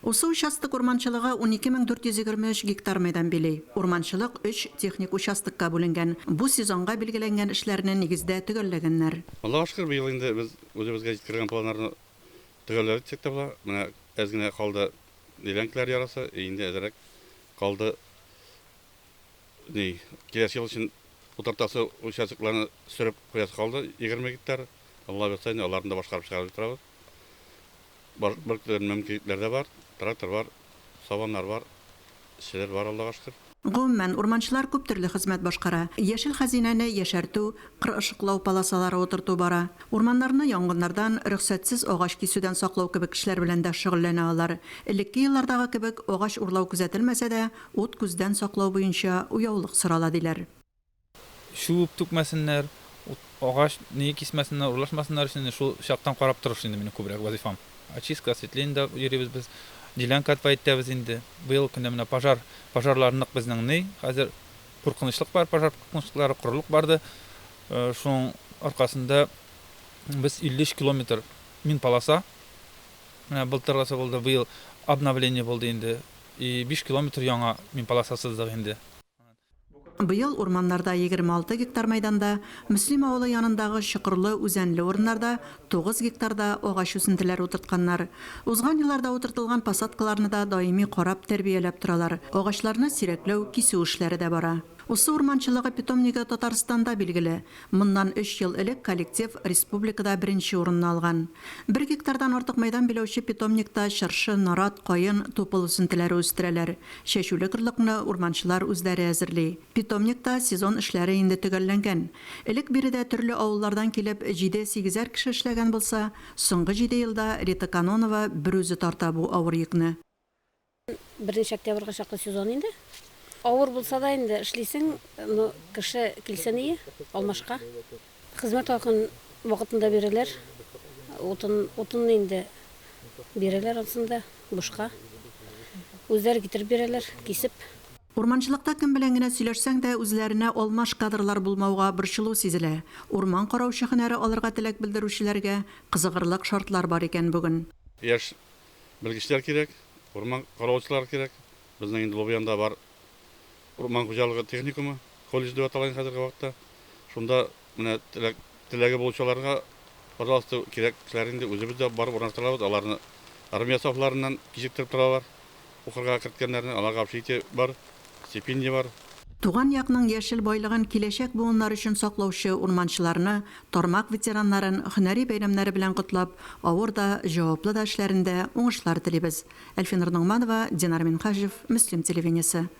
Усы участок урманчылыгы 12423 гектар мәйдан били. Урманчылык өч техник участокка бүленгән. Бу сезонга билгеләнгән эшләрне нигездә төгәлләгәннәр. Аллага шөкер, быел инде без үзебезгә җиткергән планнарны төгәлләдек дисәк тә була. Менә әз генә калды делянкалар ярасы, инде әзрәк калды ни, киләсе ел өчен утыртасы участокларны сөреп куясы калды, 20 гектар. Алла боерса, инде аларны да башкарып чыгарып торабыз. Бар, бер төрле мөмкинлекләр дә бар, трактор бар, сабаннар бар, эшчеләр бар, Аллага шөкер. Гомумән, урманчылар күп төрле хезмәт башкара. Яшел хәзинәне яшәртү, кыр ышыклау полосалары утырту бара. Урманнарны янгыннардан, рөхсәтсез агач кисүдән саклау кебек эшләр белән дә шөгыльләнә алар. Элекке еллардагы кебек агач урлау күзәтелмәсә дә, ут-күздән саклау буенча уяулык сорала, диләр. Чүп түкмәсеннәр, агач ни кисмәсеннәр, урлашмасыннар өчен шул чактан карап торыш инде минем күбрәк вазифам. Очистка, осветление дә йөрибез без, делянка отводить итәбез инде. Быел көндә менә пожар, пожарлар нык безнең ни, хәзер куркынычлык бар, пожар куркынычлыклары, корылык барды. Шуның аркасында без 53 километр мин полоса, менә былтыргысы булды, быел обновление булды инде, и 5 километр яңа мин полоса сыздык инде. Быел урманнарда 26 гектар мәйданда, Мөслим авылы янындагы чокырлы, үзәнле урыннарда 9 гектарда агач үсентеләре утыртканнар. Узган елларда утыртылган посадкаларны да даими карап, тәрбияләп торалар. Агачларны сирәкләү, кисү эшләре дә бара. Усы урманчылыгы питомнигы Татарстанда билгеле. Моннан өч ел элек коллектив республикада беренче урынны алган. Бер гектардан артык мәйдан биләүче питомникта чыршы, нарат, каен, тупыл үсентеләре үстерәләр. Чәчүлек орлыкны урманчылар үзләре әзерли. Питомникта сезон эшләре инде төгәлләнгән. Элек биредә төрле авыллардан килеп җиде-сигезәр кеше эшләгән булса, соңгы җиде елда Рита Канонова берүзе тарта бу авыр йөкне. Беренче октябрьгә чаклы сезон инде. Авыр булса да инде эшлисең, но кеше килсен ие, алмашка. Хезмәт хакын вакытында бирәләр. Утын, утынны инде бирәләр ансын да бушка. Үзләре китереп бирәләр, кисеп. Урманчылыкта кем белән генә сөйләшсәң дә, үзләренә алмаш кадрлар булмауга борчылу сизелә. Урман караучы һөнәре алырга теләк белдерүчеләргә кызыгырлык шартлар бар икән бүген. Яшь Белгечләр кирәк, урман каравылчылар кирәк. Безнең инде Лубянда бар урман хуҗалыгы техникумы, колледж дип атала инде хәзерге вакытта. Шунда менә теләк, теләге булучыларга, пожалуйста, кирәк кешеләр инде үзебез дә барып урнаштырабыз. Аларны армия сафларыннан кичектереп торалар. Укырга керткәннәрне, аларга общежитие бар, стипендия бар. Туган якның яшел байлыгын киләчәк буыннар өчен саклаучы урманчыларны, тармак ветераннарын һөнәри бәйрәмнәре белән котлап, авыр да, җаваплы да эшләрендә уңышлар телибез. Әлфинур Ногманова, Динар Минһаҗев, Мөслим телевидениесе.